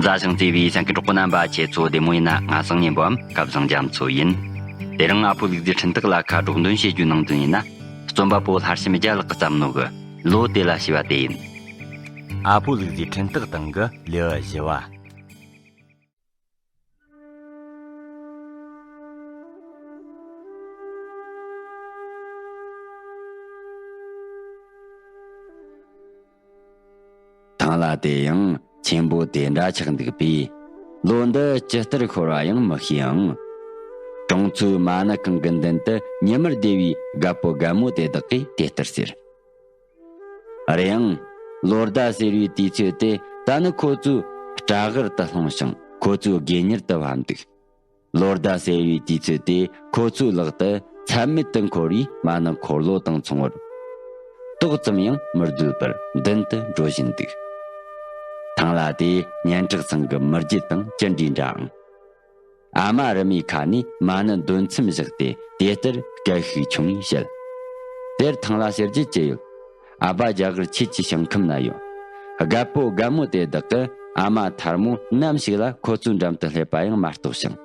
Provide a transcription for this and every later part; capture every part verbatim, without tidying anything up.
མཛའ་ཞིང་བརྩེ་བའི་སེམས་ཀྱི་གྲོགས་པོ་རྣམ་པ། ཁྱེད་ཚོ་བདེ་མོ་ཡིན་ན། ང་སང་ཉིན་པོའམ་སྐབས་བཟང་རྒྱ་མཚོ་ཡིན། དེ་རིང་ཨ་ཕོ་ལུག་རྫིའི་འཕྲིན་སྟེགས་ལ་ཁ་སྒྲོག་འདོན་བྱེད་རྒྱུའི་ནང་དོན་ཡིན་ན། རྩོམ་པ་པོ་ལྷ་བྱམས་རྒྱལ་ལགས་ཀྱིས་བརྩམས་ནོ་གི་ལོ་དེ་ལ་ཞེས་པ་དེ་ཡིན། ཨ་ཕོ་ལུག་རྫིའི་འཕྲིན་སྟེགས་སྟེང་གི་ལེའུ་བཞི་བ། ཐང་ལྷ་དེ་ཡང་ཆེན་པོ་དེ་འདྲ་ཆགས་འདུག་པས། ལོ་འདི་ཇི་ལྟར་ཤོར་བ་ཡང་མི་ཤེས་ཨང་། གྲོང་ཚོའི་མ་ཎི་ཁང་གི་མདུན་དུ་ཉི་མར་བདེ་བའི་རྒད་པོ་རྒད་མོ་དེ་དག་གིས་དེ་ལྟར་ཟེར། རེད་ཡང་། ལོ་ཟླ་ཟེར་བའི་དུས་ཚོད་དེ་ད་ནི་ཁོ་ཚོའི་སྐྲ་གར་དུ་ལྷུང་ཞིང་། ཁོ་ཚོའི་སྒེར་གཉེར་དུ་བབས་འདུག་ལོ་ཟླ་ཟེར་བའི་དུས་ཚོད་དེ་ཁོ་ཚོའི་ལག་ཏུ་ཚད་མེད་དུ་འཁོར་བའི་མ་ཎི་འཁོར་ལོ་དང་མཚུངས་པར། ཏོག་ཙམ་ཡང་མི་སྡོད་པར་མདུན་དུ་འགྲོ་བཞིན་འདུག་ཐང་ལྷ་དེ་སྙན་གྲགས་ཚང་གི་མི་རྒྱུད་དང་ཅི་འདྲའི་འདྲ་ཨང་། ཨ་མ་རི་མོའི་ཁ་ནས་མ་ཎི་འདོན་མཚམས་བཞག་སྟེ་དེ་ལྟར་སྐད་ཤུགས་ཆུང་ངུས་བཤད། དེར་ཐང་ལྷ་ཟེར་རྒྱུ་ཅི་ཡོད། ཨ་ཕ་རྒྱ་གར་ཆོས་ཀྱི་ཞིང་ཁམས་ན་ཡོད། རྒད་པོ་རྒད་མོ་དེ་དག་གིས་ཨ་མ་ཐལ་མོ་ནམ་ཞིག་ལ་ཁོ་ཚོའི་འགྲམ་དུ་སླེབས་པ་ཡང་མ་རྟོགས་ཤིང་།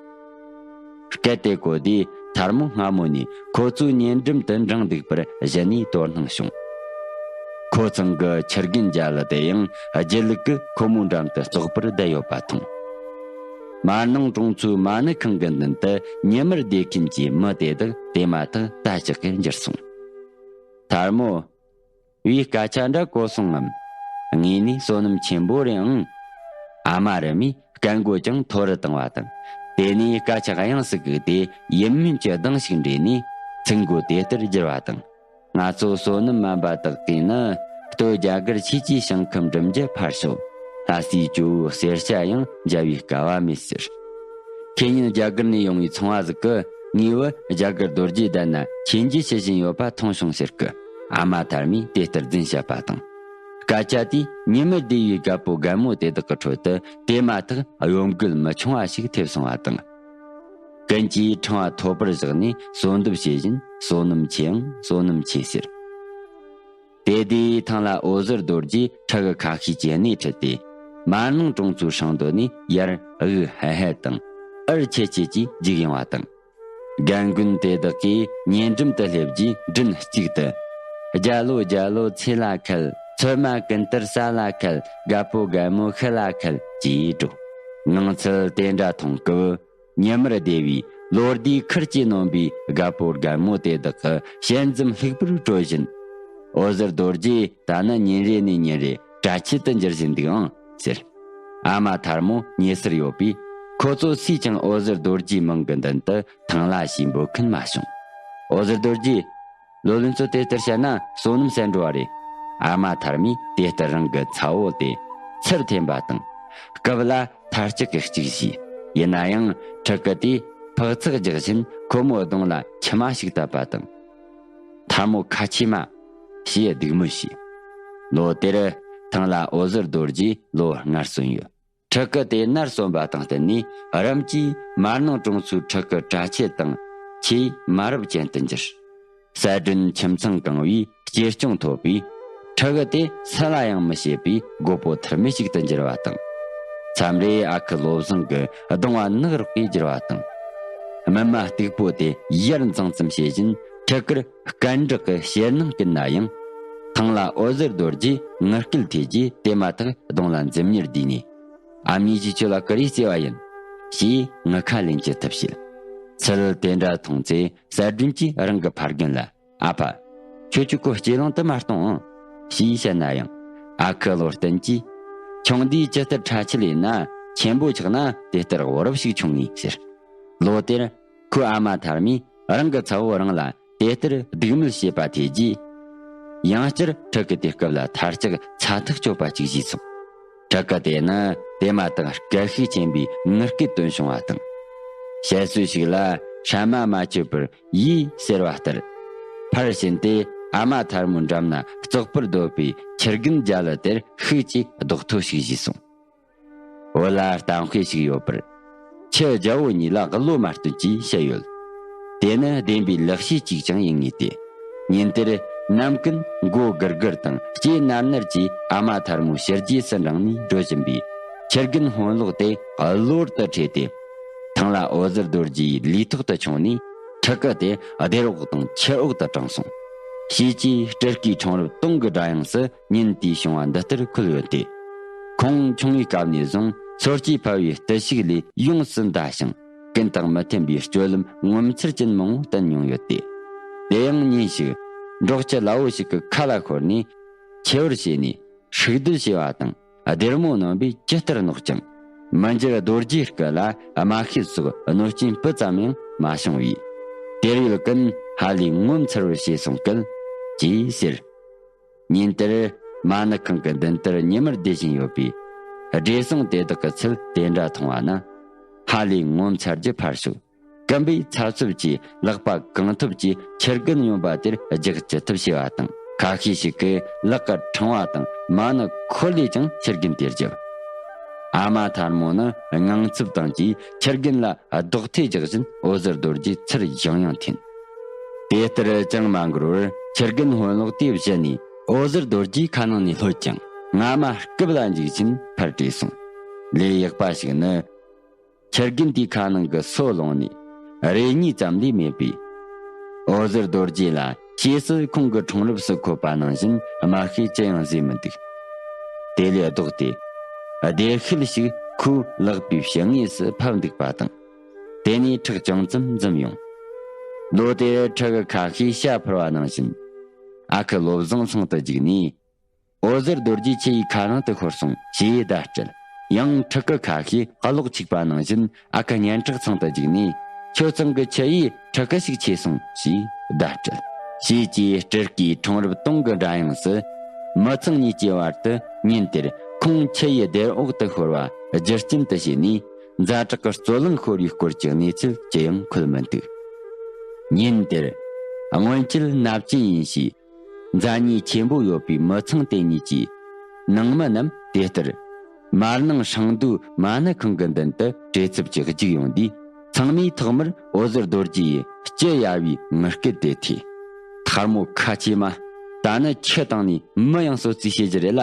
སྐད་དེ་གོ་དུས་ཐལ་མོ་སྔ་མོ་ནས་ཁོ་ཚོའི་ཉེ་འགྲམ་དུ་འབྲངས་འདུག་པར་གཞི་ནས་དོ་སྣང་བྱུང་། ཁོ་ཚང་གི་ཁྱི་རྒན་རྒྱ་ལོ་དེ་ཡང་སྒྱིད་ལུག་གིས་ཁོ་མོའི་འགྲམ་དུ་བཙོག་པར་བསྡད་ཡོད་པ་མཐོང་། མར་ནང་གྲོང་ཚོའི་མ་ཎི་ཁང་གི་མདུན་དུ་ཉི་མར་བསྡད་མཁན་གྱི་མི་དེ་དག་དེ་མ་ཐག་ད་ཅག་གིར་འགྱུར་སོང་། ཐལ་མོ། བའི་སྐད་ཆ་འདྲ་གོ་སོང་ངམ། དངོས་ནས་བསོད་ནམས་ཆེན་པོ་རེད་ཨང་། ཨ་མ་རི་མོས་སྐད་མགོ་ཀྱང་མཐོ་རུ་བཏང་བ་དང་། དེ་ནས་སྐད་ཆ་དབྱངས་སུ་བཀུག་སྟེ་ཡིད་སྨོན་གྱི་གདངས་ཤིག་འདྲེས་ནས་ཚིག་མགོ་དེ་ལྟར་བསྒྱུར་བ་དང་། ང་ཚོ་བསོད་ནམས་མ་འབད་དག་གིས་ནི། སྟོད་རྒྱ་གར་ཆོས་ཀྱི་ཞིང་ཁམས་འགྲིམ་རྒྱུ་ཕར་ཞོག་ལྷ་སའི་ཇོ་བོའི་གསེར་ཞྭ་ཡང་འཇལ་བའི་སྐལ་བ་མེད་ཟེར། ཁེ་ཉིན་རྒྱ་གར་ནས་ཡོང་བའི་ཚོང་བ་ཟིག་གིས་ངའི་བུ་རྒྱ་གར་རྡོ་རྗེ་གདན་ན་མཆོད་མཇལ་བྱེད་བཞིན་ཡོད་པ་མཐོང་བྱུང་ཟེར་གི། ཨ་མ་ཐལ་མོས་དེ་ལྟར་རྫུན་བཤད་པ་དང་། སྐད་ཆ་དེས་ཉི་མར་བསྡད་པའི་རྒད་པོ་རྒད་མོ་དེ་དག་གི་ཁྲོད་དུ་དེ་མ་ཐག་གཡོ་འགུལ་མི་ཆུང་བ་ཞིག་ཐེབས་སོང་བ་དང་། ཀུན་གྱིས་ཕྲེང་བ་མཐོ་པར་བཞག་ནས་གསོལ་འདེབས་བྱེད་བཞིན། བསོད་ནམས་ཆེ་ཨང་། བསོད་ནམས་ཆེ་ཟེར། དེ་དུས་ཐང་ལྷ་འོད་ཟེར་རྡོ་རྗེས་ཕྲུ་གུ་ཁ་ཤས་ཀྱི་སྣེ་ཁྲིད་དེ། མར་ནང་གྲོང་ཚོའི་ཧྲང་རྡོ་ནས་ཡར་དབུགས་ཧལ་ཧལ་དང་། ཨུར་ཆེ་ཆེ་གྱིས་རྒྱུགས་ཡོང་བ་དང་། རྒན་རྒོན་དེ་དག་གིས་ཉེ་འགྲམ་དུ་སླེབས་རྗེས་མགྲིན་གཅིག་ཏུ། རྒྱལ་ལོ། རྒྱལ་ལོ། ཚེ་ལ་ཁེལ། ཚོད་མ་ཀུན་ཏར་ས་ལ་ཁེལ། རྒད་པོ་རྒད་མོ་ཤི་ལ་ཁེལ། ཅེས་སྒྲོག་ངང་ཚུལ་དེ་འདྲ་མཐོང་སྐབས། ཉི་མར་བདེ་བའི་ལོ་ཟླའི་ཁུར་གྱིས་ནོན་པའི་རྒད་པོ་རྒད་མོ་དེ་དག་གི་ཞལ་འཛུམ་ལྷུག་པོར་སྤྲོ་བཞིན། འོད་ཟེར་རྡོ་རྗེ་ད་ནི་ཉིན་རེ་ནས་ཉིན་རེ་གྲྭ་ཆས་དུ་འགྱུར་བཞིན་འདུག་ཨང་ཟེར། ཨ་མ་ཐལ་མོ་ཉེ་སར་ཡོད་པས། ཁོ་ཚོ་སུས་ཀྱང་འོད་ཟེར་རྡོ་རྗེའི་མིང་གི་མདུན་དུ་ཐང་ལྷ་ཞེས་འབོད་མཁན་མ་བྱུང་། འོད་ཟེར་རྡོ་རྗེ། ལོ་ལོན་ཚོ་དེ་ལྟར་བཤད་ན་བསོད་ནམས་ཟད་འགྲོ་བ་རེད། ཨ་མ་ཐལ་མོས་དེ་ལྟར་རང་གི་ཚ་བོ་དེ་ཚུར་འཐེན་པ་དང་། སྐབས་ལ་མཐའ་གཅིག་གིས་གཅིག་བྱས། ཡིན་ན་ཡང་ཕྲུ་གུ་དེས་ཕག་ཚག་རྒྱག་བཞིན་ཁོ་མོའི་གདོང་ལ་མཆི་མ་ཞིག་བཏབ་པ་དང་། ཐལ་མོ་ཁ་ཆེ་མ། ཞེས་སྡིགས་དམོད་བྱས། ལོ་དེར་ཐང་ལྷ་འོད་ཟེར་རྡོ་རྗེ་ལོ་ལྔ་སོན་ཡོད། ཕྲུ་གུ་དེ་ནར་སོན་པ་དང་བསྟུན་ནས་རིམ་གྱིས་མར་ནང་གྲོང་ཚོའི་ཕྲུ་གུ་གྲྭ་ཆས་དང་ཆེས་མ་རབས་ཅན་དུ་འགྱུར། གསལ་སྒྲོན་ཁྱིམ་ཚང་གང་བས་གཅེས་སྐྱོང་ཐོབ་པས། ཕྲུ་གུ་དེ་སུ་ལ་ཡང་མི་བཤད་པའི་རྒོད་པོ་ཐུར་མེད་ཞིག་ཏུ་འགྱུར་བ་དང་། མཚམས་རེ་ཨ་ཁུ་བློ་བཟང་གི་གདོང་བ་ནག་རོག་གིས་བསྒྱུར་བ་དང་། སྨིན་མ་སྟུག་པོ་དེ་ཡར་འཛིང་ཙམ་བྱེད་བཞིན་ཕྲུ་གུར་སྐད་འགྲག་གི་ཞེད་སྣང་བསྐུལ་ན་ཡང་། ཐང་ལྷ་འོད་ཟེར་རྡོ་རྗེས་ངུ་སྐད་ཐོས་རྗེས་དེ་མ་ཐག་གདོང་ལ་འཛུམ་གཉེར་བསྡུས་ནས། ཨ་མྱེས་ཀྱིས་ཁྱོད་ལ་ཀུ་རེ་རྩེ་བ་ཡིན། ཞེས་ངུ་ཁ་ལེན་གྱི་ཐབས་བྱེད། ཚུལ་དེ་འདྲ་མཐོང་ཚེ་གསལ་སྒྲོན་གྱིས་རང་གི་ཕ་རྒན་ལ། ཨ་ཕ། ཁྱོད་ཀྱིས་ཁོ་གཅེས་ལོང་དུ་མ་གཏོང་ཨང་། ཞེས་བཤད་ན་ཡང་། ཨ་ཁུ་བློ་བརྟན་གྱིས། ཆུང་དུས་ཇི་ལྟར་ཁྲ་ཆིལ་ཡིན་ན། ཆེན་པོ་ཆགས་ན་དེ་ལྟར་འོ་རབ་ཞིག་འཁྱོངས་ངེས་ཟེར། ལོ་དེར། ཁོའི་ཨ་མ་ཐལ་མོས་རང་གི་ཚ་བོ་རང་ལ་དེ་ལྟར་སྡིགས་དམོད་བྱེད་པ་ཐོས་རྗེས། ཡང་བསྐྱར་ཕྲུ་གུ་དེ་སྐབས་ལ་མཐའ་གཅིག་ཚ་ཐག་གཅོད་པ་ཅིག་བྱས་སོང་། ཕྲུ་གུ་དེ་ནི་དེ་མ་ཐག་སྐད་ཤུགས་ཆེན་པོས་ངུ་སྐད་བཏོན་བྱུང་བ་དང་། བཤད་སྲོལ་ཞིག་ལ་སྲན་མ་མ་ཆོད་པར་ཡིས་ཟེར་བ་ལྟར། ཕར་ཕྱིན་ཏེ་ཨ་མ་ཐལ་མོའི་འགྲམ་ན་བཙོག་པར་སྡོད་པའི་ཁྱི་རྒན་རྒྱ་ལོ་དེར་ཤུགས་ཀྱིས་རྡོག་ཐོ་ཞིག་བྱས་སོང་། བོད་ལ་གཏམ་དཔེ་ཞིག་ཡོད་པར། ཁྱི་རྒྱལ་པོ་ཉིད་ལ་བློ་མ་གཏོད་ཅེས་བཤད་ཡོད། དེ་ནི་བདེན་པའི་ལེགས་བཤད་ཅིག་ཀྱང་ཡིན་ངེས་ཏེ། ཉིན་དེར་ནམ་ཀུན་མགོ་སྒུར་སྒུར་དང་ལྕེ་ནར་ནར་གྱིས་ཨ་མ་ཐལ་མོའི་ཕྱི་རྒྱལ་སུ་འབྲངས་ནས་འགྲོ་བཞིན་པའི་ ཁྱི་རྒན་སྔོན་ལོག་དེ་གློ་བུར་དུ་ཁྲོས་ཏེ། ཐང་ལྷ་འོད་ཟེར་རྡོ་རྗེའི་ལུས་ཐོག་ཏུ་མཆོངས་ནས། ཕྲུ་གུ་དེ་སྡེར་འོག་དང་ཁྱི་འོག་ཏུ་དྲངས་སོང་། ཞེས་ཀྱིས་སྤྲུལ་སྐུའི་འཁྲུངས་རབས་སྟོང་གི་སྒྲ་དབྱངས་སུ་ཉིན་དེའི་བྱུང་བ་འདི་ལྟར་འཁོད་ཡོད་དེ། ཁོང་ཆུང་བའི་སྐབས་ནས་བཟུང་སོར་སྐྱེས་ཕལ་བའི་བརྟུལ་ཞུགས་ལས་ཡོངས་སུ་འདའ་ཞིང་། ཀུན་བཏགས་མི་མཐུན་པའི་སྤྱོད་ལམ་ངོ་མཚར་ཅན་མང་བོ་བསྟན་མྱོང་ཡོད་དེ། དེ་ཡང་ཉིན་ཞིག་འབྲོག་ཁྱི་ལ་བོ་ཞིག་གི་ཁ་ལ་ཤོར་ནས་འཆི་བར་བྱས་ནས། ཧྲུག་རྡུལ་བྱས་པ་དང་སྡེར་མོ་རྣོན་པོས་ཇི་ལྟར་རྣོག་ཀྱང་། མི་འགྱུར་རྡོ་རྗེའི་སྐུ་ལ་རྨ་ཤུལ་སོགས་གནོད་རྐྱེན་སྤུ་ཙམ་ཡང་མ་བྱུང་བས། དེར་ཡོད་ཀུན་ཧ་ལས་ངོ་མཚར་བར་བྱས་སོང་སྐད། ཅེས་ཟེར། ཉིན་དེར་མ་ཎི་ཁང་གི་མདུན་དུ་ཉི་མར་བསྡད་བཞིན་ཡོད་པས། བགྲེས་སོང་དེ་དག་གི་ཚུལ་དེ་འདྲ་མཐོང་བ་ན། ཧ་ལས་ངོ་མཚར་རྒྱུ་ཕར་ཞོག་སྐུ་འབུས་ཚབ་ཚུབ་ཀྱིས་ལག་པ་གང་ཐུབ་ཀྱིས་ཁྱི་རྒན་ཡོན་པ་དེར་རྒྱག་ཅི་ཐུབ་བྱས་པ་དང་། ཁ་ཤས་ཤིག་གིས་ལག་གི་ཕྲེང་བ་དང་མ་ཎི་འཁོར་ལས་ཀྱང་ཁྱི་རྒན་དེར་བརྒྱབ། ཨ་མ་ཐལ་མོ་ནི་དངངས་འཚབ་དང་བཅས་ཁྱི་རྒན་ལ་རྡོག་ཐེ་རྒྱག་བཞིན་འོད་ཟེར་རྡོ་རྗེའི་ཚུར་ཡང་ཡང་འཐེན། དེ་ལྟར་ཅང་མ་འགོར་བར་ཁྱི་རྒན་སྔོན་ལོག་དེ་བཞི་ནས་འོད་ཟེར་རྡོ་རྗེའི་ཁ་ནང་ནས་ལྷོད་ཅིང་། རྔ་མ་རྐུབ་ལ་འཇུག་བཞིན་ཕར་བྲོས་སོང་། ལས་ཡག་པ་ཞིག་ནི། ཁྱི་རྒན་དེའི་ཁ་ནང་གི་སོ་ལོང་ནས་རེ་གཉིས་ཙམ་ལས་མེད་པས། འོད་ཟེར་རྡོ་རྗེ་ལ་ཕྱིས་སུ་ཁོང་གི་འཁྲུངས་རབས་སུ་འཁོད་པ་ནང་བཞིན་དམར་ཤོས་ཅི་ཡང་བཟོས་མི་འདུག་དེ་ལས་ལྡོག་སྟེ། སྡེར་ཤུལ་ཞིག་ཁོའི་ལག་པའི་ཕྱི་ངོས་སུ་ཕབ་འདུག་པ་དང་། དེ་ནས་ཁྲག་ཅུང་ཙམ་འཛུམ་ཡོང་། ལོ་དེར་ཕྲུ་གུ་ཁ་ཤས་ཤ་འཕུར་བ་ནང་བཞིན། ཨ་ཁུ་བློ་བཟང་ཚང་དུ་བརྒྱུགས་ནས། འོད་ཟེར་རྡོ་རྗེ་ཁྱི་ཡི་ཁ་ནང་དུ་ཤོར་སོང་ཞེས་བརྡ་སྤྲད། ཡང་ཕྲུ་གུ་ཁ་ཤས་གློག་འཁྱུག་པ་ནང་བཞིན་ཨ་ཁུ་སྙན་གྲགས་ཚང་དུ་བརྒྱུགས་ནས། ཁྱོད་ཚང་གི་ཁྱི་ཡིས་ཕྲུ་གུ་ཞིག་ཆེ་སོང་ཞེས་བརྡ་སྤྲད། ཞེས་ཀྱིས་སྤྲུལ་སྐུའི་འཁྲུངས་རབས་སྟོང་གི་སྒྲ་དབྱངས་སུ། མི་ཚང་གཉིས་ཀྱི་བར་དུ་ཉིན་དེར་ཁོང་ཁྱི་ཡི་སྡེར་འོག་ཏུ་ཤོར་བ་རྒྱུ་རྐྱེན་དུ་བྱས་ནས། ཛ་དྲག་གི་རྩོད་གླེང་ཤོར་བའི་སྐོར་གྱི་གནས་ཚུལ་ཅི་ཡང་འཁོད་མི་འདུག་ཉིན་དེར་སྔོན་ཆད་ནབ་ཅི་ཡིན་ཞེས། མཛའ་ཉེ་ཆེན་པོ་ཡོད་པའི་མི་ཚང་དེ་གཉིས་ཀྱི་ནང་མི་རྣམས་དེ་ལྟར། མར་ནང་ཧྲང་རྡོའི་མ་ཎི་ཁང་གི་མདུན་དུ་བྲེལ་འཚུབ་ཀྱིས་རྒྱུགས་ཡོང་དུས། ཚང་མས་ཐོག་མར་འོད་ཟེར་རྡོ་རྗེ་ཡི་སྐྱི་གཡའ་བའི་ངུ་སྐད་དེ་ཐོས། ཐལ་མོ་ཁ་ཆེ་མ། ད་ནི་ཁྱི་བཏང་ནས་མི་ཡང་གསོད་རྩིས་བྱེད་རྒྱུ་རེད་ལ།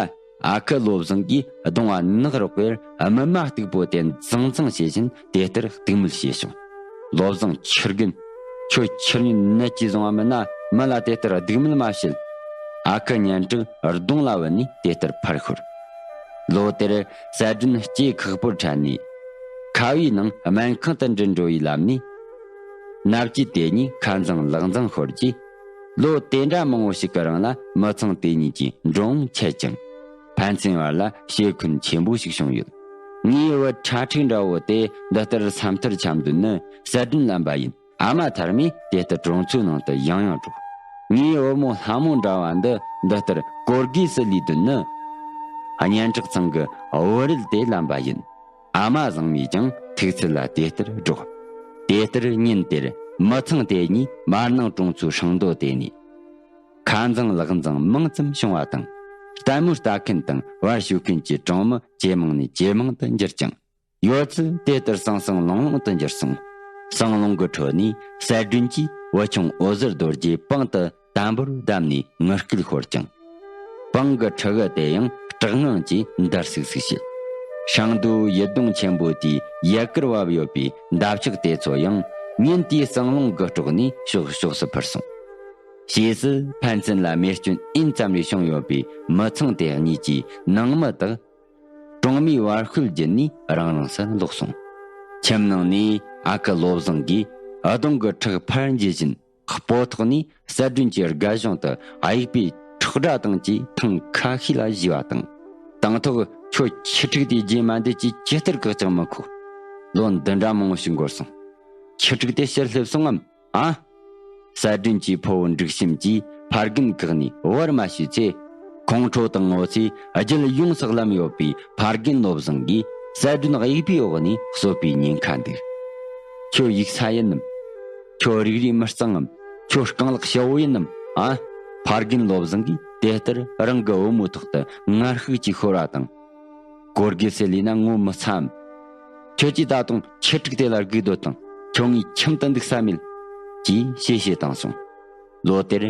ཨ་ཁུ་བློ་བཟང་གིས་གདོང་བ་ནག་རོག་པས་སྨིན་མ་སྟུག་པོ་དེ་འཛིང་འཛིང་བྱེད་བཞིན་དེ་ལྟར་སྡིགས་དམོད་བྱས་བྱུང་། བློ་བཟང་ཁྱི་རྒན། ཁྱོད་ཁྱི་རྙིང་ནད་ཀྱིས་བཟུང་བ་མིན་ན། མི་ལ་དེ་ལྟར་སྡིགས་དམོད་མ་བྱེད། ཨ་ཁུ་སྙན་གྲགས་གདོང་ལ་བུད་ནས་དེ་ལྟར་ཕར་ཤོར། ལོ་དེར་གསལ་སྒྲོན་སྐྱེས་ཁག་པོར་འཕྲད་ནས། ཁ་བའི་ནང་སྨན་ཁང་དུ་འདྲེན་འགྲོ་བའི་ལམ་ནས། ནབ་ཅི་དེ་གཉིས་ཁ་འཛིང་ལག་འཛིང་ཤོར་རྗེས། ལོ་དེ་འདྲ་མང་བོ་ཞིག་གི་རིང་ལ་མི་ཚང་དེ་གཉིས་ཀྱི་འགྲོ་འོང་ཆད་ཅིང་། ཕན་ཚུན་བར་ལ་ཞེ་འཁོན་ཆེན་པོ་ཞིག་བྱུང་ཡོད། ངའི་བུ་ཁྲ་ཁྲིག་འདྲ་བོ་དེ་འདི་ལྟར་ས་མཐར་འཁྱམས་དོན་ནི་གསལ་སྒྲོན་ལབ་པ་ཡིན། ཨ་མ་ཐར་མས་དེ་ལྟར་གྲོང་ཚོའི་ནང་དུ་ཡང་ཡང་སྒྲོག་ངའི་བུ་མོ་ལྷ་མོ་འདྲ་བ་འདི་འདི་ལྟར་གོར་གེ་སུ་ལུས་དོན་ནི། སྙན་གྲགས་ཚང་གི་བུ་རིལ་དེ་ལབ་པ་ཡིན། ཨ་མ་བཟང་མོས་ཀྱང་ཐུགས་ཚུལ་ལ་དེ་ལྟར་སྒྲོག་དེ་ལྟར་ཉིན་དེར་མི་ཚང་དེ་གཉིས་མར་ནང་གྲོང་ཚོའི་ཧྲང་རྡོ་དེ་ནས། ཁ་འཛིང་ལག་འཛིང་མང་ཙམ་བྱུང་བ་དང་། ལྟད་མོ་ལྟ་མཁན་དང་བར་ཞུགས་མཁན་གྱི་གྲོང་མི་ཇེ་མང་ནས་ཇེ་མང་དུ་འགྱུར་ཅིང་། ཡོད་ཚད་དེ་ལྟར་ཟང་ཟིང་ལོང་ལོང་དུ་འགྱུར་སོང་། ཟིང་ལོང་གི་ཁྲོད་ནས་གསལ་སྒྲོན་གྱིས་བུ་ཆུང་འོད་ཟེར་རྡོ་རྗེའི་པང་དུ་དམ་པོར་བསྡམས་ནས་ངུ་སྐད་ཤོར་ཅིང་། པང་གི་ཕྲུ་གུ་དེ་ཡང་སྐྲག་ངང་གིས་འདར་སིག་སིག་བྱེད། ཧྲང་རྡོའི་ཡུལ་གདོང་ཆེན་པོ་དེའི་ཡུལ་དཀར་བབས་ཡོད་པའི་འདབ་ཆགས་དེ་ཚོ་ཡང་ཉིན་དེའི་ཟིང་ལོང་གི་སྲོག་ནས་ཕྱོགས་ཕྱོགས་སུ་འཕུར་སོང་། ཕྱིས་སུ་ཕན་ཚུན་ལ་རྨས་སྐྱོན་ཨིན་ཙམ་རེ་བྱུང་ཡོད་པའི་མི་ཚང་དེ་གཉིས་ཀྱི་ནང་མི་དག་གྲོང་མིས་བར་ཤུལ་བརྒྱུད་ནས་རང་རང་སར་ལོག་སོང་། ཁྱིམ་ནང་ནས་ཨ་ཁུ་བློ་བཟང་གིས་གདོང་གི་ཁྲག་ཕར་འགྱེད་བཞིན། སྤོ་ཐོག་ནས་གསལ་སྒྲོན་གྱི་རྒ་གཞོང་དུ་གཡུག་པའི་ཁྲག་སྒྲ་དང་བཅས་ཐེངས་ཁ་ཤས་ལ་བཞུས་པ་དང་། དང་ཐོག་ཁྱོད་ཁྱི་ཕྲུག་དེའི་རྗེས་མ་འདེད་ཀྱིས་ཇི་ལྟར་བཀག་ཀྱང་མི་ཁུག་ལོ་འདི་འདྲ་མང་བོ་ཞིག་འགོར་སོང་། ཁྱི་ཕྲུག་དེ་ཕྱིར་སླེབས་སོང་ངམ། ཨ། གསལ་སྒྲོན་གྱི་ཕུ་བོ་འབྲུག་ཤིམ་གྱིས་ཕ་རྒན་བཀག་ནས་བར་མ་ཞུས་ཚེ། ཁོང་ཁྲོ་དང་ངོ་ཚས་རྒྱུད་ཡོངས་སུ་བརླམས་ཡོད་པའི་ཕ་རྒན་བློ་བཟང་གིས་གསལ་སྒྲོན་གཡུག་པའི་འོག་ནས་གསོད་པའི་ཉེན་ཁ་འདུག་ཁྱོད་ཡུགས་ས་ཡིན་ནམ། ཁྱོད་རིགས་རུས་མི་གཙང་ངམ། ཁྱོད་རྐང་ལག་ཞི་བོ་ཡིན་ནམ། ཨ། ཕ་རྒན་བློ་བཟང་གིས་དེ་ལྟར་རང་གི་བུ་མོའི་ཐོག་ཏུ་ངར་ཤུགས་ཀྱིས་ཤོར་བ་དང་། གོར་གེ་སེ་ལི་ན་ངོ་མི་ཚའམ། ཁྱོད་ཀྱིས་ད་དུང་ཁྱི་ཕྲུག་དེ་ལ་སྒུག་སྡོད་དང་། ཁྱོད་ངའི་ཁྱིམ་དུ་འདུག་ས་མེད། ཅེས་གཤེ་གཤེ་བཏང་སོང་། ལོ་དེར་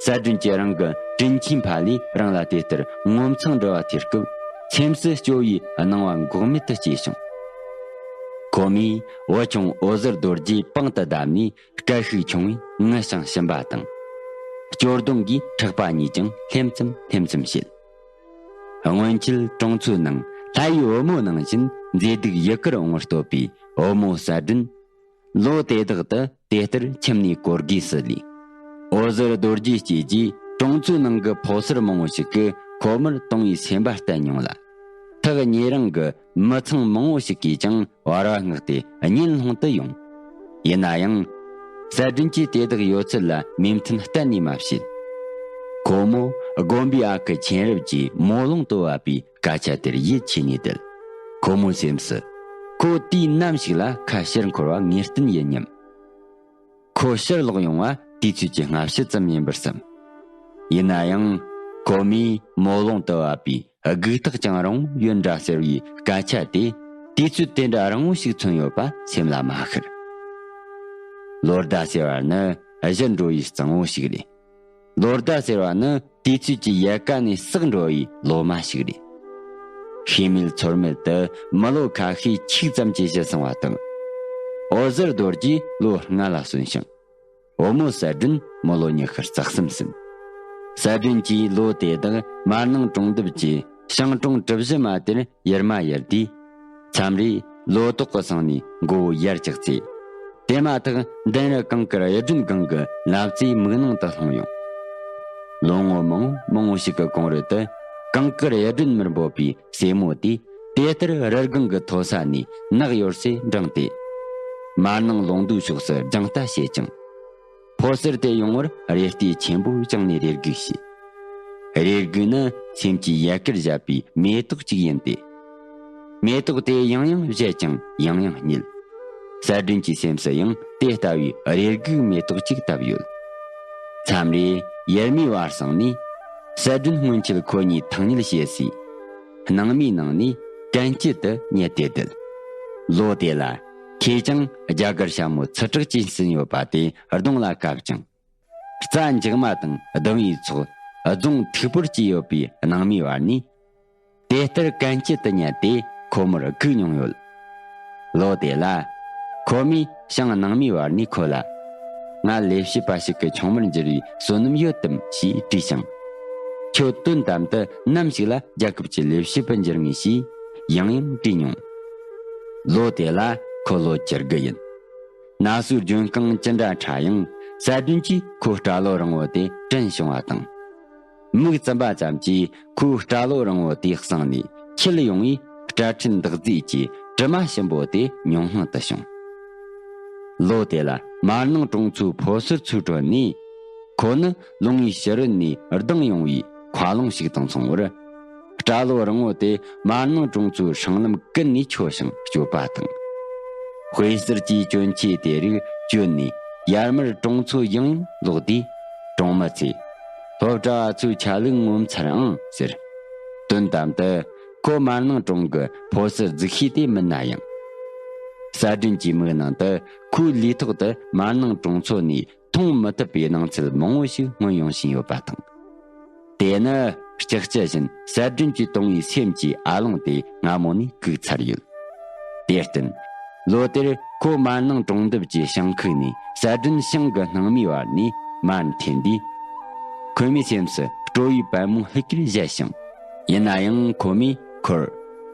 གསལ་སྒྲོན་གྱིས་རང་གི་དྲིན་ཆེན་ཕ་ལས་རང་ལ་དེ་ལྟར་ངོ་མཚང་འདྲི་བ་ཐེབས་སྐབས། སེམས་སུ་སྐྱོ་བའི་སྣང་བ་འགོག་མེད་དུ་སྐྱེས་བྱུང་། ཁོ་མོས་བུ་ཆུང་འོད་ཟེར་རྡོ་རྗེ་པང་དུ་བརྡབས་ནས་སྐད་ཤུགས་ཆུང་བས་ངུ་ཞིང་ཕྱིན་པ་དང་། སྐྱོ་གདུང་གིས་ཕྲག་པ་གཉིས་ཀྱང་ལྷེམ་ཙམ་ལྷེམ་ཙམ་བྱེད། སྔོན་ཆད་གྲོང་ཚོའི་ནང་ལྷ་ཡི་བུ་མོ་ནང་བཞིན་མཛེས་སྡུག་ཡུལ་དཀར་འོང་བར་བསྟོད་པའི་བུ་མོ་གསལ་སྒྲོན། ལོ་དེ་དག་ཏུ་དེ་ལྟར་ཁྱིམ་ནས་གོ་དགོས་སུ་ལུས། འོད་ཟེར་རྡོ་རྗེ་སྐྱེས་རྗེས་གྲོང་ཚོའི་ནང་གི་ཕོ་གསར་མང་བོ་ཞིག་གིས་ཁོ་མོར་དུང་བའི་སེམས་པ་བསྟན་མྱོང་ལ། ཐག་ཉེ་རིང་གི་མི་ཚང་མང་བོ་ཞིག་གིས་ཀྱང་བར་བ་མངགས་ཏེ་གཉེན་སློང་དུ་ཡོང་། ཡིན་ན་ཡང་། གསལ་སྒྲོན་གྱིས་དེ་དག་ཡོད་ཚད་ལ་མོས་མཐུན་གཏན་ནས་མ་བྱེད། ཁོ་མོ་དགོན་པའི་ཨ་ཁུ་མཁྱེན་རབ་ཀྱིས་མོ་ལོང་དུ་བབས་པའི་སྐད་ཆ་དེར་ཡིད་ཆེས་ནས་བསྡད། ཁོ་མོའི་སེམས་སུ། ཁོ་དུས་ནམ་ཞིག་ལ་ཁ་ཕྱིར་འཁོར་བ་ངེས་གཏན་ཡིན་སྙམ། ཁོ་ཕྱིར་ལོག་ཡོང་བ་དུས་ཚོད་ཀྱི་སྔ་ཕྱི་ཙམ་ཡིན་པར་བསམ། ཡིན་ན་ཡང་། ཁོ་མོས་མོ་ལོང་དུ་བབས་པའི་སྒུག་ཐག་ཀྱང་རིང་བོ་ཡོད་འདྲ་ཟེར་བའི་སྐད་ཆ་དེ་དུས་ཚོད་དེ་འདྲ་རིང་བོ་ཞིག་མཚོན་ཡོད་པ་སེམས་ལ་མ་ཤར། ལོ་ཟླ་ཟེར་བ་ནི་གཞི་འགྲོ་བའི་གཙང་བོ་ཞིག་རེད། ལོ་ཟླ་ཟེར་བ་ནི་དུས་ཚོད་ཀྱི་ཡལ་ག་ནས་བསགས་འགྲོ་བའི་ལོ་མ་ཞིག་རེད། ཤེས་མེད་ཚོར་མེད་དུ་མི་ལོ་ཁ་ཤས་ཆིག་ཙམ་གྱིས་ཕྱི་སོང་བ་དང་། འོད་ཟེར་རྡོ་རྗེ་ལོ་ལྔ་ལ་སོན་ཞིང་། བུ་མོ་གསལ་སྒྲོན་མི་ལོ་ཉི་ཤུ་རྩ་གསུམ་ཟིན། གསལ་སྒྲོན་གྱིས་ལོ་དེ་དག་མར་ནང་གྲོང་འདབས་ཀྱི་ཤིང་གྲོང་གྲུ་བཞི་མ་དེར་ཡུར་མ་ཡུར་དུས། མཚམས་རེ་ལོ་ཏོག་གི་སང་ནས་མགོ་བོ་ཡར་བཀྱགས་ཚེ། དེ་མ་ཐག་མདུན་རི་གངས་དཀར་གཡུ་སྒྲོན་སྒང་གི་ལབ་རྩེའི་མིག་ནང་དུ་ལྷུང་ཡོང་། ལོ་ངོ་མང་མང་བོ་ཞིག་གི་གོང་རོལ་དུ་གངས་དཀར་གཡུ་སྒྲོན་མར་འབོད་པའི་སྲས་མོ་དེས་དེ་ལྟར་རི་སྒང་གི་མཐོ་ས་ནས་ནག་ཡོར་སེ་འབྲངས་ཏེ། མར་ནང་ལུང་མདོའི་ཕྱོགས་སུ་རྒྱང་ལྟ་བྱེད་ཅིང་། ཕོ་གསར་དེ་ཡོང་བར་རེ་ལྟོས་ཆེན་པོ་བཅངས་ནས་རེ་སྒུག་བྱས། རེ་སྒུག་ནི་སེམས་ཀྱི་ཡལ་གར་བཞད་པའི་མེ་ཏོག་ཅིག་ཡིན་ཏེ། མེ་ཏོག་དེ་ཡང་ཡང་བཞད་ཅིང་ཡང་ཡང་བསྙིལ། གསལ་སྒྲོན་གྱི་སེམས་སུ་ཡང་དེ་ལྟ་བུའི་རེ་སྒུག་མེ་ཏོག་ཅིག་བཏབ་ཡོད། མཚམས་རེ་ཡུར་མའི་བར་སང་ནས། གསལ་སྒྲོན་སྔོན་ཆད་ཁོ་གཉིས་ཐང་ཉུལ་བྱེད་སའི་སྣང་མའི་ནང་ནས་གན་རྐྱལ་དུ་ཉལ་ཏེ་བསྡད། ལོ་དེ་ལ་ཁོས་ཀྱང་རྒྱ་གར་ཞྭ་མོ་ཚུལ་དྲག་ཅིག་ཟིན་ཡོད་པ་དེ་གདོང་ལ་བཀབ་ཅིང་། རྩྭ་འཇག་མ་དང་ལྡང་བའི་ཚོགས་རྫོང་མཐུག་པོར་སྐྱེས་ཡོད་པའི་སྣང་མའི་བར་ནས། དེ་ལྟར་གན་རྐྱལ་དུ་ཉལ་ཏེ་ཁོ་མོར་སྒུག་མྱོང་ཡོད། ལོ་དེ་ལ། ཁོ་མོས་ཞིང་སྣང་མའི་བར་ནས་ཁོ་ལ། ང་ལས་བྱེད་པ་ཞིག་གི་ཆུང་མར་འགྱུར་བའི་བསོད་ནམས་ཡོད་དམ་ཞེས་དྲིས་ཤིང་། ཁྱོད་དོན་དམ་དུ་ནམ་ཞིག་ལ་རྒྱལ་ཁབ་ཀྱི་ལས་བྱེད་པར་འགྱུར་ངེས་ཞེས་ཡང་ཡང་དྲིས་མྱོང་། ལོ་དེ་ལ་ཁོ་ལོ་བཅུ་དགུ་ཡིན། ན་སོའི་ལྗོན་རྐང་ཅི་འདྲ་ཕྲ་ཡང་གསལ་སྒྲོན་གྱིས་ཁོའི་སྐྲ་ལོ་རིང་བོ་དེ་དྲན་བྱུང་བ་དང་། མིག་བཙུམ་པ་ཙམ་གྱིས་ཁོའི་སྐྲ་ལོ་རིང་བོ་དེའི་གསེང་ནས་འཁྱིལ་ཡོང་བའི་སྐྲ་ཕྲན་འདག་རྫས་ཀྱི་དྲི་མ་ཞིམ་པོ་དེ་མྱོང་སྣང་དུ་བྱུང་། ལོ་དེ་ལ་མར་ནང་གྲོང་ཚོའི་ཕོ་གསར་ཚོའི་ཁྲོད་ནས། ཁོ་ནི་ལུང་བའི་ཕྱི་རོལ་ནས་ལྡང་ཡོང་བའི་མཁའ་རླུང་ཞིག་དང་མཚུངས་པར། སྐྲ་ལོ་རིང་བོ་དེ་མར་ནང་གྲོང་ཚོའི་སྲང་ལམ་ཀུན་ནས་འཕྱོ་ཞིང་སྐྱོད་པ་དང་། དཔེ་གསར་གྱི་གྱོན་ཆས་དེ་རིགས་གྱོན་ནས་ཡར་མར་གྲོང་ཚོ་ཡང་ཡང་ལོག་དུས། གྲོང་མི་ཚོས། སློབ་གྲྭ་བ་ཚོའི་ཆ་ལུགས་ངོ་མཚར་ཨང་ཟེར། དོན་དམ་དུ་ཁོ་མར་ནང་གྲོང་གི་ཕོ་གསར་རྫིག་ཤོས་དེ་མིན་ན་ཡང་། གསལ་སྒྲོན་གྱི་མིག་ནང་དུ་ཁོའི་ལུས་ཐོག་ཏུ་མར་ནང་གྲོང་ཚོ་ནས་མཐོང་མི་ཐུབ་པའི་སྣང་ཚུལ་མང་བོ་ཞིག་མངོན་ཡོང་བཞིན་ཡོད་པ་དང་། དེ་ནི་ལྕགས་ཀྱུ་བཞིན་གསལ་སྒྲོན་གྱིས་དུང་བའི་སེམས་ཀྱི་ཨ་ལོང་དེ་སྔ་མོ་ནས་བཀུག་ཚར་ཡོད། དེར་བརྟེན། ལོ་དེར་ཁོ་མར་ནང་གྲོང་འདབས་ཀྱི་ཞིང་ཁུག་ནས་གསལ་སྒྲོན་ཞིང་གི་སྣང་མའི་བར་ནས་མར་འཐེན་དུས། ཁོ་མོའི་སེམས་སུ་སྤྲོ་བའི་པད་མོ་ལྷུག་གེར་བཞད་ཞིང་། ཡིན་ན་ཡང་ཁོ་མོས་ཁོར།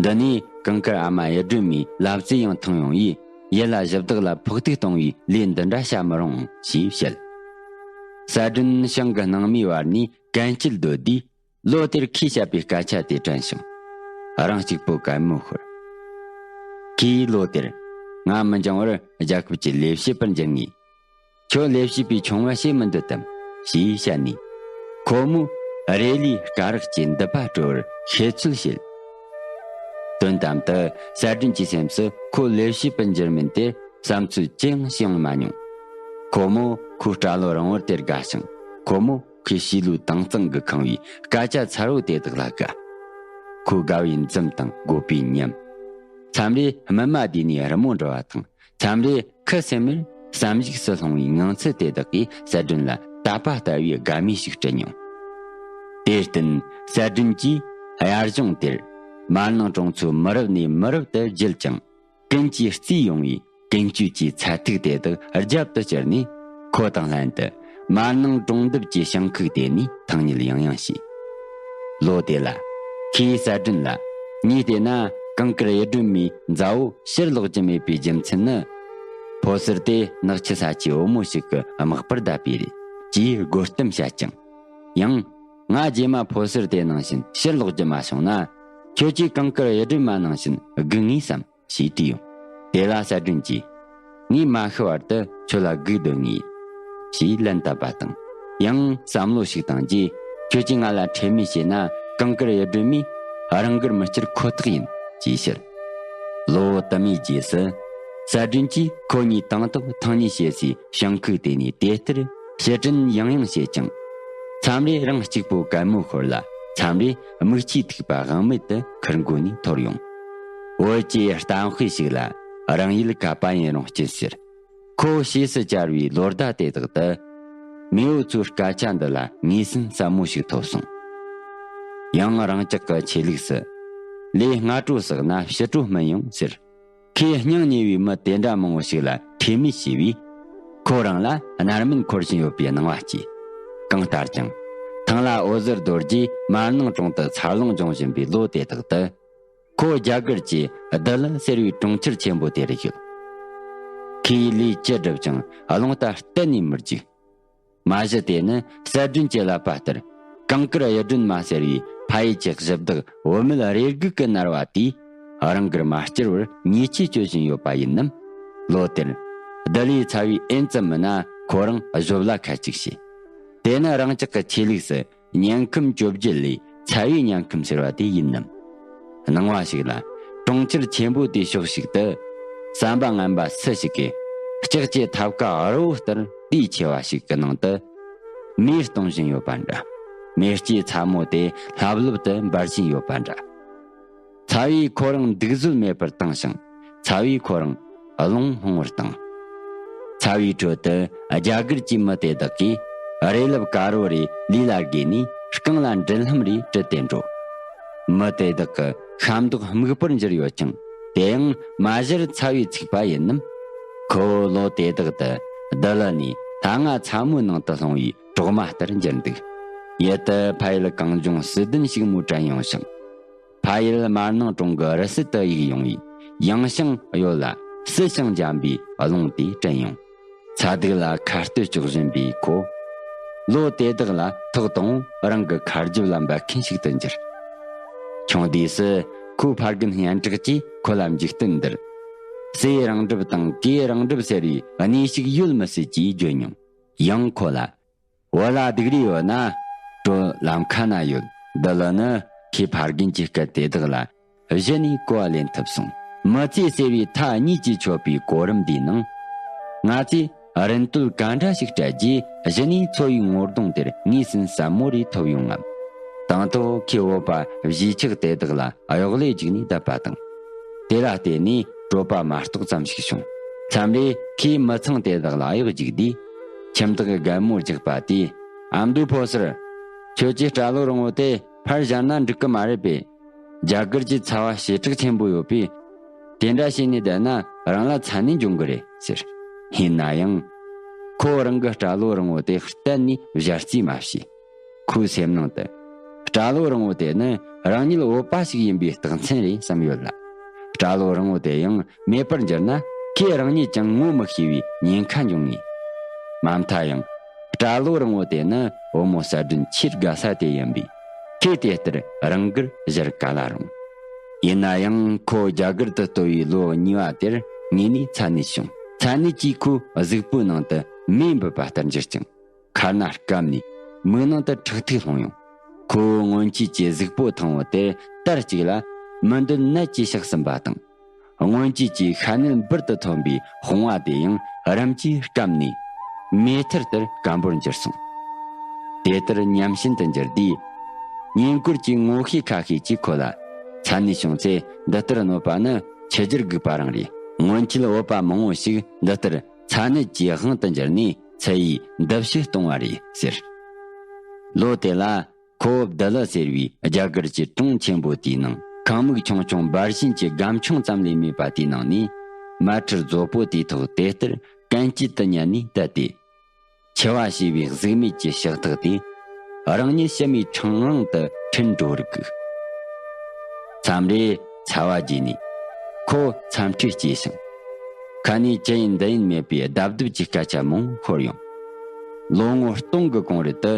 འདི་ནས་གངས་དཀར་ཨ་མ་གཡུ་སྒྲོན་མའི་ལབ་རྩེ་ཡང་ཐོན་ཡོང་ཡིས། ཡིད་ལ་ཞུ་བདག་ལ་ཕོག་ཐུག་གཏོང་བའི་ལས་འདི་འདྲ་བྱ་མི་རུང་ཞེས་བཤད། གསལ་སྒྲོན་ཞིང་གི་སྣང་མའི་བར་ནས་གན་རྐྱལ་སྡོད་དུས། ལོ་དེར་ཁོས་བཤད་པའི་སྐད་ཆ་དེ་དྲན་ཞིང་། རང་གཅིག་པུ་གད་མོ་ཤོར། ཁོས་ལོ་དེར། ང་མི་འགྱང་བར་རྒྱལ་ཁབ་ཀྱི་ལས་བྱེད་པར་འགྱུར་ངེས། ཁྱོད་ལས་བྱེད་པའི་ཆུང་བ་བྱེད་མི་འདོད་དམ་ཞེས་བཤད་ནས། ཁོ་མོས་རེ་ལུས་དཀའ་རག་གི་མདུད་པ་དཀྲོལ་བར་ཤེས་ཚོད་བྱེད། དོན་དམ་དུ་གསལ་སྒྲོན་གྱི་སེམས་སུ་ཁོ་ལས་བྱེད་པར་འགྱུར་མིན་དེར་བསམ་ཚུལ་ཅི་ཡང་བྱུང་མ་མྱོང་། ཁོ་མོ་ཁོའི་སྐྲ་ལོ་རིང་བོར་དེར་དགའ་ཞིང་། ཁོ་མོ་ཁོའི་བྱིས་བློའི་དྭངས་གཙང་གིས་ཁེངས་པའི་སྐད་ཆ་མཚར་བོ་དེ་དག་ལ་དགའ། ཁོའི་དགའ་བའི་འཛུམ་དང་དགོད་པའི་ཉམས། མཚམས་རེ་སྨིན་མ་བསྡུས་ནས་རི་མོ་འབྲི་བ་དང་། མཚམས་རེ་ཁུ་སིམ་མེར་བསམ་གཞིགས་སུ་ལྷུང་བའི་ངང་ཚུལ་དེ་དག་གིས་གསལ་སྒྲོན་ལ་དད་པ་ལྟ་བུའི་དགའ་མོས་ཤིག་སྤྲད་མྱོང་། དེར་བརྟེན་གསལ་སྒྲོན་གྱིས་དབྱར་གཞུང་དེར་ མར་ནང་གྲོང་ཚོའི་མི་རབས་ནས་མི་རབས་དུ་བརྒྱུད་ཅིང་། ཀུན་གྱིས་བརྩིས་ཡོང་བའི་ཀུན་སྤྱོད་ཀྱི་ཚད་ཐིག་དེ་དག་རྒྱབ་ཏུ་བསྐྱུར་ནས། ཁོ་དང་ལྷན་དུ་མར་ནང་གྲོང་འདབས་ཀྱི་ཞིང་ཁུག་དེ་ནས་ཐང་རྙེད་ཡང་ཡང་བྱས། ལོ་དེ་ལ་ཁོས་གསལ་སྒྲོན་ལ། ངས་བལྟས་ན་གངས་དཀར་གཡུ་སྒྲོན་མའི་མཛའ་བོ་ཕྱིར་ལོག་རྒྱུ་མེད་པའི་རྒྱུ་མཚན་ནི། ཕོ་གསར་དེ་ནགས་ཁྱི་ས་ཆའི་བུ་མོ་ཞིག་གི་དམག་པར་བསྡད་པས་རེད་ཅེས་དགོད་གཏམ་བྱས་ཀྱང་། ཡང་། ང་རྗེས་མ་ཕོ་གསར་དེ་ནང་བཞིན་ཕྱིར་ལོག་རྒྱུ་མ་བྱུང་ན། ཁྱོད་ཀྱིས་གངས་དཀར་གཡུ་སྒྲོན་མ་ནང་བཞིན་སྒུག་ངེས་སམ་ཞེས་དྲིས་ཡོང་། དེ་ལ་གསལ་སྒྲོན་གྱིས། ངས་མ་ཤི་བར་དུ་ཁྱོད་ལ་སྒུག་སྡོད་ངེས། ཞེས་ལན་བཏབ་པ་དང་། ཡང་བསམ་བློ་ཞིག་བཏང་རྗེས། ཁྱོད་ཀྱིས་ང་ལ་ཁྲེལ་མེད་བྱས་ན། གངས་དཀར་གཡུ་སྒྲོན་མས་རང་དགར་མི་སྐྱུར་ཁོ་ཐག་ཡིན། ཅེས་བཤད། ལོ་དུ་མའི་རྗེས་སུ། གསལ་སྒྲོན་གྱིས་ཁོ་གཉིས་དང་ཐོག་ཐང་རྙེད་བྱེད་སའི་ཞིང་ཁུག་དེ་ནས་དེ་ལྟར་ཕྱིར་དྲན་ཡང་ཡང་བྱེད་ཅིང་། མཚམས་རེ་རང་གཅིག་པུ་གད་མོ་ཤོར་ལ། མཚམས་རེ་མིག་ཆུའི་ཐིགས་པ་དབང་མེད་དུ་ཁུར་མགོ་ནས་འཐོར་ཡོང་། བོད་ཀྱི་གཏམ་དཔེ་ཞིག་ལ། རང་ཡུལ་གད་པ་ཡིན་རུང་སྐྱིད་ཟེར། ཁོ་ཕྱིས་སུ་བཅར་བའི་ལོ་ཟླ་དེ་དག་ཏུ། མེས་པོ་ཚོའི་སྐད་ཆ་འདི་ལ་ངོས་ཟིན་ཟབ་མོ་ཞིག་ཐོབ་སོང་། ཡང་རང་ཅག་གི་ཆོས་ལུགས་སུ། ལས་སྔ་དྲོ་བསགས་ན་ཕྱི་དྲོ་སྨིན་ཡོང་ཟེར། ཁོས་སྙིང་ཉེ་བའི་མི་དེ་འདྲ་མང་བོ་ཞིག་ལ་ཁྲེལ་མེད་བྱས་པས། ཁོ་རང་ལ་རྣམ་སྨིན་འཁོར་བཞིན་ཡོད་པའི་སྣང་བ་སྐྱེས། གང་ལྟར་ཀྱང་། ཐང་ལྷ་འོད་ཟེར་རྡོ་རྗེས་མར་ནང་གྲོང་དུ་འཚར་ལོངས་འབྱུང་བཞིན་པའི་ལོ་དེ་དག་ཏུ། ཁོ་རྒྱ་གར་གྱི་བདུད་ལ་ཟེར་བའི་གྲོང་ཁྱེར་ཆེན་པོ་དེ་རུ་ཡོད། ཁོས་ལས་ཅི་བསྒྲུབས་ཀྱང་རླུང་རྟ་གཏན་ནས་མི་རྒྱུག། མ་གཞི་དེ་ནི་གསལ་སྒྲོན་གྱི་ཀླད་པ་ལྟར། གངས་དཀར་གཡུ་སྒྲོན་མ་ཟེར་བའི་ཕ་ཡུལ་གྱི་གཞི་བདག་བུད་མེད་རེ་སྒུག་གི་ནར་བ་དེས་རང་དགར་མ་བསྐྱུར་བར་ཉེས་ཆད་གཅོད་བཞིན་ཡོད་པ་ཡིན་ནམ། ལོ་དེར་བདུད་ལས་ཚ་བའི་ཨེན་ཙམ་མིན་ན་ཁོ་རང་གཞོབ་ལ་ཁ་ཅིག་བྱས། དེ་ནི་རང་ཅག་གི་ཆོས་ལུགས་སུ། དམྱལ་ཁམས་བཅོ་བརྒྱད་ལས་ཚ་བའི་དམྱལ་ཁམས་ཟེར་བ་དེ་ཡིན་ནམ། སྣང་བ་ཞིག་ལ། གྲོང་ཁྱེར་ཆེན་པོ་དེའི་ཕྱོགས་ཤིག་ཏུ། ཟམ་པ་ངན་པ་སུ་ཞིག་གིས། ལྕགས་ཀྱི་ཐབ་ཀ་རི་བོ་ལྟར་དུས་ཆེ་བ་ཞིག་གི་ནང་དུ། མེ་གཏོང་བཞིན་ཡོད་པ་འདྲ། མེ་ལྕེ་ཚ་མོ་དེ་ལྷབ་ལྷུབ་ཏུ་འབར་བཞིན་ཡོད་པ་འདྲ། ཚ་བས་ཁོ་རང་འདུག་བཟོད་མེད་པར་བཏང་ཞིང་། ཚ་བས་ཁོ་རང་རླུང་སློང་བར་བཏང་། ཚ་བའི་ཁྲོད་དུ་རྒྱ་གར་གྱི་མི་དེ་དག་གིས་རས་ལེབ་དཀར་བོ་རེ་ལུས་ལ་བགོས་ནས་རྐང་ལ་མགྲིན་ལྷམ་རེ་དཀྲིས་ཏེ་འགྲོ། མི་དེ་དག་གི་ཤ་མདོག་སྨུག་པོར་འགྱུར་ཡོད་ཀྱང་། དེ་ཡང་མ་གཞིར་ཚ་བས་ཚིག་པ་ཡིན་ནམ། ཁོ་བོ་ལོ་དེ་དག་ཏུ་བདུད་ལ་ནས་ལྷ་ང་ཚ་མོའི་ནང་དུ་ལྷུང་བའི་གྲོག་མ་ལྟར་འགྱུར་འདུག། ཡུལ་དུ་ཕ་ཡུལ་གངས་ལྗོངས་སྲིད་ལྡན་ཕྱུག་མོ་དྲན་ཡོང་ཞིང་། ཕ་ཡུལ་མར་ནང་གྲོང་གི་རི་སུལ་དུ་གཡུགས་ཡོང་བའི་ཡང་ཞིང་གཡོལ་ལ་སྲིད་ཞིང་འཇམ་པའི་རླུང་དེ་དྲན་ཡོང་། ཚ་གདུག་ལ་ཁ་གཏད་གཅོག་བཞིན་པའི་ཁོ། ལོ་དེ་དག་ལ་ཐོག་དང་པོ་རང་གི་མཁར་རྒྱབ་ལ་འབད་མཁན་ཞིག་ཏུ་འགྱུར། ཆུང་དུས་སུ་ཁོའི་ཕ་རྒན་སྙན་གྲགས་ཀྱིས་ཁོ་ལ་འཇིག་རྟེན་འདིར། སྲས་རང་གྲབས་དང་གོས་རང་གྲབས་ཟེར་བའི་གནས་ཤིག་ཡོད་མི་སྲིད་ཅེས་བརྗོད་མྱོང་། ཡང་ཁོ་ལ། བོད་ལ་སྡུག་རུས་ཡོད་ན། གྲོ་ལམ་ཁ་ན་ཡོད། བདུད་ལ་ནི་ཁོའི་ཕ་རྒན་གྱི་སྐད་དེ་དག་ལ་གཞི་ནས་གོ་བ་ལེན་ཐུབ་སོང་། མི་ཚེ་ཟེར་བའི་མཐའ་གཉིས་ཀྱིས་ཆོད་པའི་གོ་རིམ་འདིའི་ནང་། ང་ཚོས་རིན་དོད་ག་འདྲ་ཞིག་སྤྲད་རྗེས་གཞི་ནས་འཚོ་བའི་ངོ་གདོང་དེར་ངོས་ཟིན་ཟབ་མོ་རེ་ཐོབ་ཡོང་ངམ། དང་ཐོག་ཁོས་བོད་པ་གཞིས་ཆགས་དེ་དག་ལ་གཡོག་ལས་བརྒྱུགས་ནས་བསྡད་པ་དང་། དེ་ལ་བརྟེན་ནས་གྲོད་པ་མ་ལྟོགས་ཙམ་ཞིག་བྱུང་། མཚམས་རེ་ཁོས་མི་ཚང་དེ་དག་ལ་གཡོག་རྒྱུགས་དུས། ཁྱིམ་བདག་རྒན་མོ་རྒྱགས་པ་དེས། ཨ་མདོའི་ཕོ་གསར། ཁྱོད་ཀྱིས་སྐྲ་ལོ་རིང་བོ་དེ་ཕར་བཞར་ན་འགྲིག་གི་མ་རེད་པས། རྒྱ་གར་གྱི་ཚ་བ་ཞེ་དྲག་ཆེན་པོ་ཡོད་པས། དེ་འདྲ་བྱས་ནས་བསྡད་ན་རང་ལ་ཚ་ནད་འབྱུང་གི་རེད་ཟེར། ཡིན་ན་ཡང་། ཁོ་རང་གི་སྐྲ་ལོ་རིང་བོ་དེ་གཏན་ནས་བཞར་རྩིས་མ་བྱས། ཁོའི་སེམས་ནང་དུ། སྐྲ་ལོ་རིང་བོ་དེ་ནི་རང་ཉིད་བོད་པ་ཞིག་ཡིན་པའི་རྟགས་མཚན་རེད་བསམ་ཡོད་ལ། སྐྲ་ལོ་རིང་བོ་དེ་ཡང་མེད་པར་འགྱུར་ན་ཁོས་རང་ཉིད་ཀྱང་ངོ་མི་ཤེས་པའི་ཉེན་ཁ་འབྱུང་ངེས། མ་མཐའ་ཡང་། སྐྲ་ལོ་རིང་བོ་དེ་ནི་བུ་མོ་གསལ་སྒྲོན་ཆེས་དགའ་ས་དེ་ཡིན་པས་ཁོས་དེ་ལྟར་རང་དགར་བཞར་ག་ལ་རུང་། ཡིན་ན་ཡང་ཁོ་རྒྱ་གར་དུ་སྟོད་པའི་ལོ་གཉིས་པ་དེར་ངོས་ནས་ཚ་ནད་བྱུང་། ཚ་ནད་ཀྱིས་ཁོའི་གཟུགས་པོའི་ནང་དུ་མེ་འབུད་པ་ལྟར་འགྱུར་ཅིང་། ཁ་སྣ་སྐམ་ནས་མིག་ནང་དུ་ཁྲག་ཐིགས་ལྷུང་ཡོང་། ཁོའི་སྔོན་ཆད་ཀྱི་གཟུགས་པོ་ཐང་བོ་དེ་དར་གཅིག་ལ་མི་འདོད་ནད་ཀྱིས་གཤགས་ཟིན་པ་དང་། སྔོན་ཆད་ཀྱི་ཤ་གནད་འབུར་དུ་ཐོན་པའི་དཔུང་བ་དེ་ཡང་རིམ་གྱིས་སྐམ་ནས་མེ་ཐུར་ལྟར་སྐམ་པོར་འགྱུར་སོང་། དེ་ལྟར་ཉམས་ཞན་དུ་འགྱུར་དུས། ཉེ་འཁོར་གྱི་ངོ་ཤེས་ཁ་ཤས་ཀྱིས་ཁོ་ལ། ཚ་ནད་བྱུང་ཚེ་འདི་ལྟར་གནོད་པ་ནི་ཆུ་རྒྱུར་སྒུག་པ་རང་རེད། སྔོན་ཆད་བོད་པ་མང་བོ་ཞིག་འདི་ལྟར་ཚ་ནད་ཀྱི་དབང་དུ་གྱུར་ནས་ཚུར་ཡི་འདུ་ཤེས་གཏོང་བ་རེད་ཟེར། ལོ་དེ་ལ་ཁོ་བོ་བདུད་ལ་ཟེར་བའི་རྒྱ་གར་གྱི་གྲོང་ཆེན་པོ་དེའི་ནང་ རྐང་མིག་ཆུང་ཆུང་འབར་བཞིན་གྱི་སྒམ་ཆུང་ཙམ་ལས་མེད་པ་དེའི་ནང་ནས་མལ་ཁྲི་རྫོགས་པོ་དེའི་ཐོག་དེ་ལྟར་གན་རྐྱལ་དུ་ཉལ་ནས་བསྡད་དེ། འཆི་བ་ཞེས་པའི་གཟུགས་མེད་ཀྱི་ཞགས་ཐག་དེ་རང་ཉིད་ཕྱི་མའི་འཕྲང་ལང་དུ་འཕྲིན་འགྲོ་རིགས། མཚམས་རེ་ཚ་བ་རྒྱས་ནས་ཁོ་འཚམས་འདྲི་སྐྱེས་ཤིང་། ཁ་ནས་ཅི་ཡིན་འདི་ཡིན་མེད་པའི་སྡབ་སྡུབ་ཀྱི་སྐད་ཆ་མང་ཤོར་ཡོང་། ལོ་ངོ་སྟོང་གི་གོང་རི་དུ་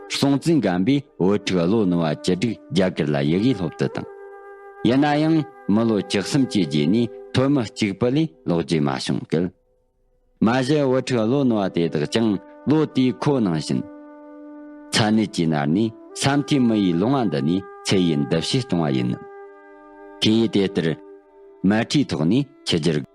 སྲོང་བཙན་སྒམ་པོས་བུ་ཕྲུག་བློ་རྣོ་བ་བཅུ་དྲུག་རྒྱ་གར་ལ་ཡི་གེ་སློབ་དུ་བཏང་། ཡིན་ན་ཡང་མི་ལོ་བཅུ་གསུམ་གྱི་རྗེས་ནས་ཐོན་མི་གཅིག་པུ་ལས་ལོག་རྒྱུ་མ་བྱུང་སྐད། མ་གཞི་བུ་ཕྲུག་བློ་རྣོ་བ་དེ་དག་ཀྱང་ལོ་དེའི་ཁོ་ནང་བཞིན། ཚ་ནད་ཀྱིས་མནར་ནས་ས་མཐའི་མི་ཡི་ལུང་བ་འདི་ནས་ཚེ་ཡི་འདུ་ཤེས་སྟོང་བ་ཡིན་ནམ། ཁོས་དེ་ལྟར་མལ་ཁྲིའི་ཐོག་ནས་འཆི་རྒྱུར་